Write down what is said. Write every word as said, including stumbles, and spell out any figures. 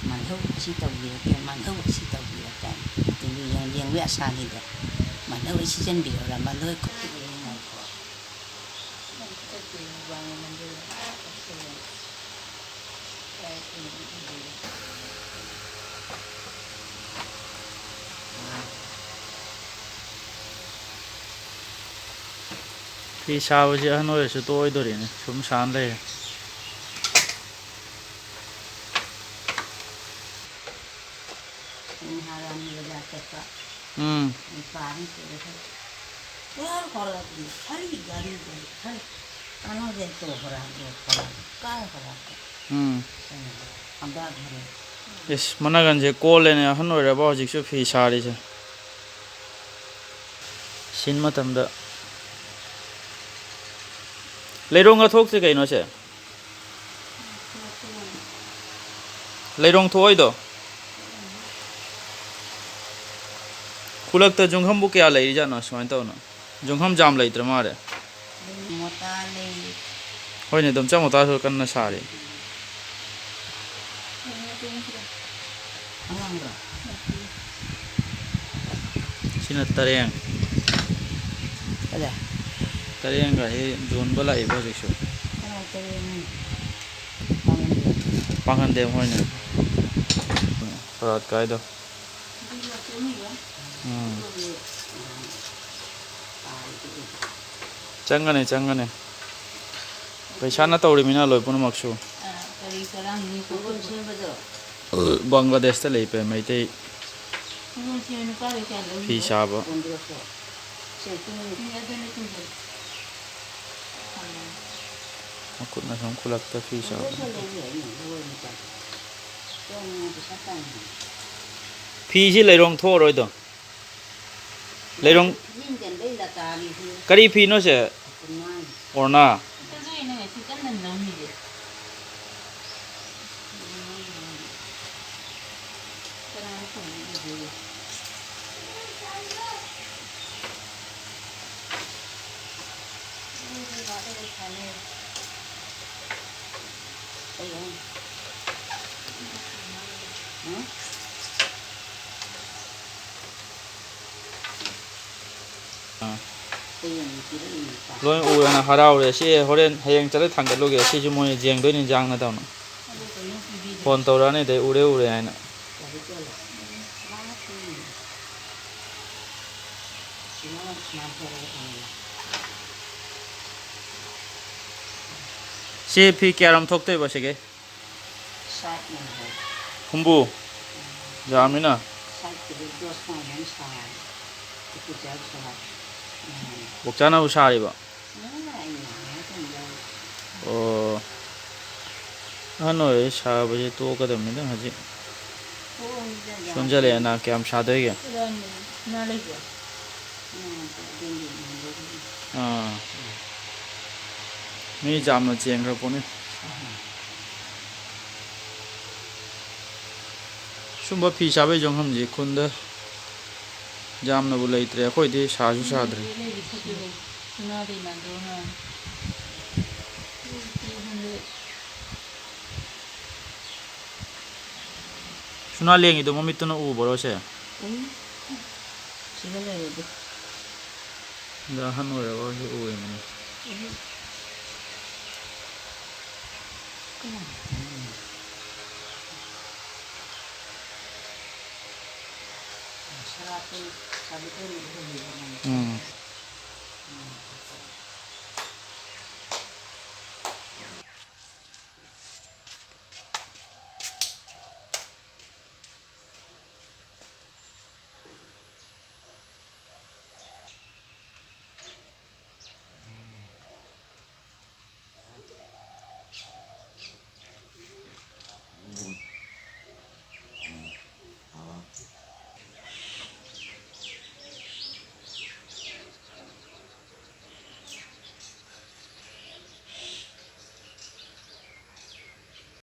ꯃꯥꯟꯍꯧ ꯑꯁꯤ ꯇꯧꯕꯤꯔꯛꯀꯦ, ꯃꯥꯟꯍꯧ ꯑꯁꯤ ꯇꯧꯕꯤꯔꯛꯀꯦ꯫ ꯇꯤꯚꯤ ꯌꯦꯡ ꯌꯦꯡꯕꯒꯤ ꯑꯁꯥꯅꯤꯗꯣ꯫ ꯃꯥꯟꯍꯧ ꯑꯩ ꯁꯤꯖꯟꯕꯤꯔꯛꯑꯣꯔꯥ? ꯃꯥꯟꯍꯧ ꯑꯩ ꯈꯨꯠꯇ ꯌꯦꯡꯉꯣ꯫ ꯐꯤ ꯁꯥꯕꯁꯤ ꯑꯍꯟ ꯑꯣꯏꯔꯁꯨ ꯇꯣꯛꯑꯣꯏꯗꯣꯔꯤꯅꯦ, ꯁꯨꯝ ꯁꯥꯅ ꯂꯩꯔꯦ꯫ ꯅꯍꯥꯟ ꯔꯥꯅꯤ ꯕꯖꯥꯔ ꯆꯠꯄ ꯎꯝ꯫ ꯅꯨꯄꯥ ꯑꯃ ꯄꯨꯔꯒ ꯄꯨꯔꯥ ꯍꯧꯔꯛꯑꯕꯅꯤ꯫ ꯈꯔꯤ ꯒꯥꯔꯤꯗ ꯈꯔꯤ ꯀꯩꯅꯣꯗ ꯇꯣꯛꯈ꯭ꯔꯕꯅꯤ, ꯀꯥꯏꯈ꯭ꯔꯕꯅꯤ꯫ ꯎꯝ꯫ ꯍꯟꯗꯛ ꯍꯟꯗꯛ ꯏꯁ, ꯃꯅꯒꯟꯁꯦ ꯀꯣꯜꯂꯦꯅꯦ, ꯑꯍꯟ ꯑꯣꯏꯔꯕ ꯍꯧꯖꯤꯛꯁꯨ ꯐꯤ ꯁꯥꯔꯤꯁꯦ꯫ ꯁꯤꯟ ꯃꯇꯝꯗ ꯂꯩꯔꯣꯡꯒ ꯊꯣꯛꯇ꯭ꯔꯤ ꯀꯩꯅꯣꯁꯦ? ꯂꯩꯔꯣꯡ ꯊꯣꯛꯑꯣꯏꯗꯣ? ꯈꯨꯂꯛꯇ ꯖꯨꯡꯈꯝꯕꯨ ꯀꯌꯥ ꯂꯩꯔꯤꯖꯥꯠꯅꯣ ꯁꯨꯃꯥꯏꯅ ꯇꯧꯅ? ꯖꯨꯡꯈꯝ ꯖꯥꯝ ꯂꯩꯇ꯭ꯔ ꯃꯥꯜꯂꯦ꯫ ꯃꯣꯇꯥ ꯂꯩ꯫ ꯍꯣꯏꯅꯦ, ꯑꯗꯨꯝ ꯆꯞ ꯃꯣꯇꯥꯁꯨ ꯀꯟꯅ ꯁꯥꯔꯤ꯫ ꯑꯉꯥꯡꯗꯣ? ꯁꯤꯅ ꯇꯔꯦꯡ꯫ ꯑꯗ? ꯇꯔꯦꯡꯒꯁꯤ ꯌꯣꯟꯕ ꯂꯥꯛꯏꯕ ꯍꯧꯖꯤꯛꯁꯨ꯫ ꯀꯅꯥ ꯇꯔꯦꯡꯅꯣ? ꯄꯥꯡꯒꯟꯗꯦꯝ꯫ ꯄꯥꯡꯒꯟꯗꯦꯝ ꯍꯣꯏꯅꯦ꯫ ꯁꯣꯔꯥꯠ ꯀꯥꯏꯗꯣ꯫ ꯎꯝ꯫ ꯆꯪꯒꯅꯤ, ꯆꯪꯒꯅꯤ꯫ ꯄꯩꯁꯥꯅ ꯇꯧꯔꯤꯃꯤꯅ ꯂꯣꯏ ꯄꯨꯝꯅꯃꯛꯁꯨ꯫ ꯕꯪꯒ꯭ꯂꯥꯗꯦꯁꯇ ꯂꯩꯕ ꯃꯩꯇꯩ ꯐꯤ ꯁꯥꯕ꯫ ꯃꯈꯨꯠꯅ ꯁꯨꯝ ꯈꯨꯂꯛꯇ ꯐꯤ ꯁꯥꯕ꯫ ꯐꯤꯁꯤ ꯂꯩꯔꯣꯡ ꯊꯣꯛꯑꯔꯣꯏꯗꯣ? ꯂꯩꯔꯣꯡ ꯀꯔꯤ ꯐꯤꯅꯣ ꯁꯦ? ꯑꯣꯔꯅꯥ꯫ ꯂꯣꯏ ꯎꯔꯦꯅ ꯍꯔꯥꯎꯔꯦ꯫ ꯁꯤ ꯍꯣꯔꯦꯟ, ꯍꯌꯦꯡ ꯆꯠꯂ ꯊꯥꯡꯒꯠꯂꯨꯒꯦ꯫ ꯁꯤꯁꯨ ꯃꯣꯏ ꯌꯦꯡꯗꯣꯏꯅꯤ ꯏꯟꯖꯥꯡꯅ ꯇꯧꯅ꯫ ꯐꯣꯟ ꯇꯧꯔꯛꯑꯅꯤ, ꯑꯗꯩ ꯎꯔꯦ ꯎꯔꯦ ꯍꯥꯏꯅ꯫ ꯁꯤ ꯐꯤ ꯀꯌꯥꯔꯣꯝ ꯊꯣꯛꯇꯣꯏꯕ ꯁꯤꯒꯤ? ꯁꯥꯠꯅꯦ ꯍꯥꯏ꯫ ꯍꯨꯝꯐꯨ? ꯎꯝ꯫ ꯌꯥꯝꯃꯤꯅ꯫ ꯁꯥꯠꯀꯤꯗꯤ ꯗꯣꯁ ꯃꯥꯏ ꯍꯦꯟꯅ ꯁꯥꯔꯦ꯫ ꯏꯀꯨ ꯆꯥꯏ ꯁꯥꯔꯦ꯫ ꯎꯝ꯫ ꯕꯣꯛꯆꯥꯅꯕꯨ ꯁꯥꯔꯤꯕ? ꯎꯝ, ꯑꯩꯅ ꯉꯥꯏꯍꯥꯛꯇꯪ ꯂꯧ꯫ ꯑꯣ꯫ ꯑꯍꯟ ꯑꯣꯏꯔꯗꯤ ꯁꯥꯕꯁꯦ ꯇꯣꯛꯀꯗꯕꯅꯤꯗ ꯍꯧꯖꯤꯛ꯫ ꯇꯣꯛꯑꯣꯏꯗ ꯌꯥꯝ ꯁꯣꯟꯖꯜꯂꯛꯑꯦ ꯀꯨꯏꯅ꯫ ꯅ ꯀꯌꯥꯝ ꯁꯥꯗꯣꯏꯒꯦ? ꯀꯗꯥꯏꯅꯣ? ꯏꯃꯥ ꯂꯩꯕ꯭ꯔꯣ? ꯏꯃꯥ ꯑꯗꯨꯝ ꯌꯦꯡꯉꯝꯕꯗꯒꯤ꯫ ꯑꯥ꯫ ꯃꯤ ꯌꯥꯝꯅ ꯆꯦꯟꯈ꯭ꯔ ꯄꯣꯠꯅꯤ꯫ ꯁꯨꯝꯕ ꯐꯤ ꯁꯥꯕꯩ ꯌꯣꯡꯐꯝꯁꯦ ꯈꯨꯟꯗ ꯌꯥꯝꯅꯕꯨ ꯂꯩꯇ꯭ꯔꯦ꯫ ꯑꯩꯈꯣꯏꯗꯤ ꯁꯥꯁꯨ ꯁꯥꯗ꯭ꯔꯦ꯫ ꯁꯨꯅꯥ ꯂꯦꯡꯉꯤꯗꯣ ꯃꯃꯤꯠꯇꯨꯅ ꯎꯕꯔꯣ ꯁꯦ? ꯎꯝ꯫ ꯁꯤꯗ ꯂꯩꯔꯗꯤ꯫ ꯑꯗ ꯑꯍꯟ ꯑꯣꯏꯔꯕ ꯑꯣꯏꯔꯁꯨ ꯎꯔꯤꯕꯅꯤ꯫ ꯎꯝ꯫ ꯎꯝ꯫